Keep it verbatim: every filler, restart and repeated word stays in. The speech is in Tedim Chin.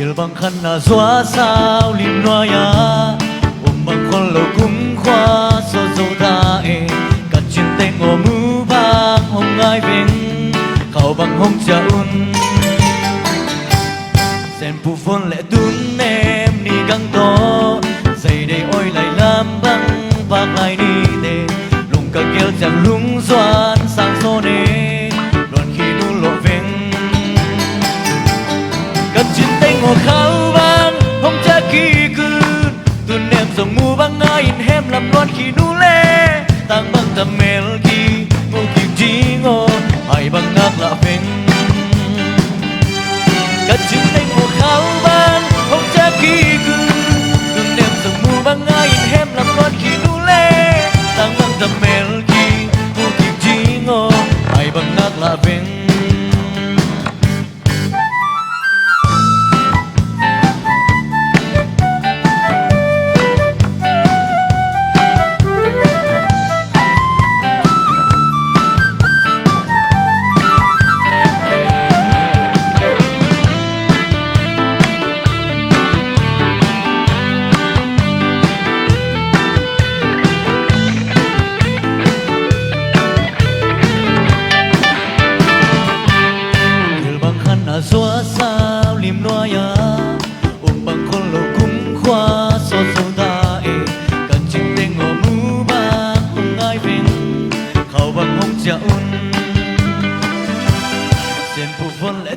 Thil bang khat na zuah sau lim nuai-ah, um bang khol lo kum khua sawt zo ta e. Ka cin teng aw mu bang hong ngai veng, khau bang hong ciah un. Senpu phone le tun nem ni gang tawh, zei dei awi lai lam bang bak lai ni te. Lung ka gel ciang lung zuan sang sawn e, luan khi nu lawh veng. Ka cin teng aw khau bang hong ciah kik un. Tun nem zong mu bang ngai in hem lam luan khi nu le, tang bang ta mel ki mu kik ding aw, hai bang ngak lah veng. Ka cin teng aw khau bang hong ciah kik un. Tun nem zong mu bang ngai in hem lam luan khi nu le, tang bang ta mel ki mu kik ding aw, hai bang ngak lah veng. Thil bang khat na zuah sau lim nuai-ah, um bang khol lo kum khua sawt zo ta e. Ka cin teng aw mu bang hong ngai veng, khau bang hong ciah un. Senpu phone le